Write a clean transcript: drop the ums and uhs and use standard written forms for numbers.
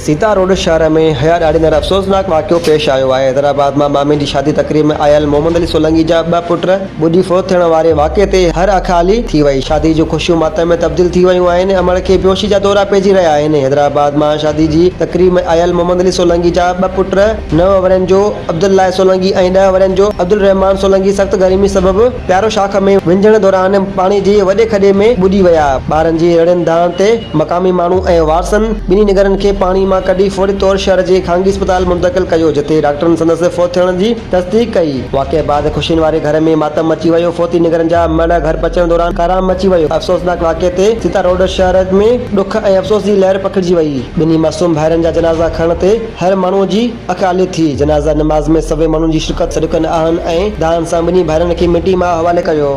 Sita road شهر ۾ حياء ڏاڙيندڙ افسوسناڪ واقعو پيش آيو آهي. حيدرآباد مان مامي جي شادي تقريب ۾ آيل محمد علي سولنگي جا ٻه پٽ ٻڏي فوت ٿيڻ واري واقعي تي هر اک آلي ٿي وئي. شادي جون خوشيون ماتم ۾ تبديل ٿي ويون آهن، امڙ کي بيهوشي جا دورا پئجي رهيا آهن. حيدرآباد مان شادي جي تقريب ۾ آيل محمد علي سولنگي جا ٻه پٽ نو ورهين جو عبدالله سولنگي ۽ ڏهه ورهين جو عبدالرحمان سولنگي سخت گرمي سبب پيارو شاخ ۾ وهنجڻ دوران پاڻي جي وڏي کڏي ۾ ٻڏي ويا. ٻارن جي رڙين دانهن تي مقامي ماڻهو ۽ وارثن ٻنهي نينگرن کي پاڻي مان ڪڍي فوري طور شهر جي خانگي اسپتال منتقل ڪيو جتي ڊاڪٽرن سندس فوت ٿيڻ جي تصديق ڪئي. واقعي بعد خوشين واري گهر ۾ ماتم مچي ويو، فوتي نينگرن جا مڙهه گهر پهچڻ دوران ڪهرام مچي ويو. افسوسناڪ واقعي تي سيتا روڊ شهر ۾ ڏک ۽ افسوس جي لهر پکڙجي وئي. ٻنهي معصوم ڀائرن جا جنازا کڻڻ تي هر ماڻهو جي اک آلي ٿي. جنازه نماز ۾ سوين ماڻهن جي شرڪت سڏڪن، آهن ۽ دانهن سان ٻنهي ڀائرن کي مٽي ماء حوالي ڪيو.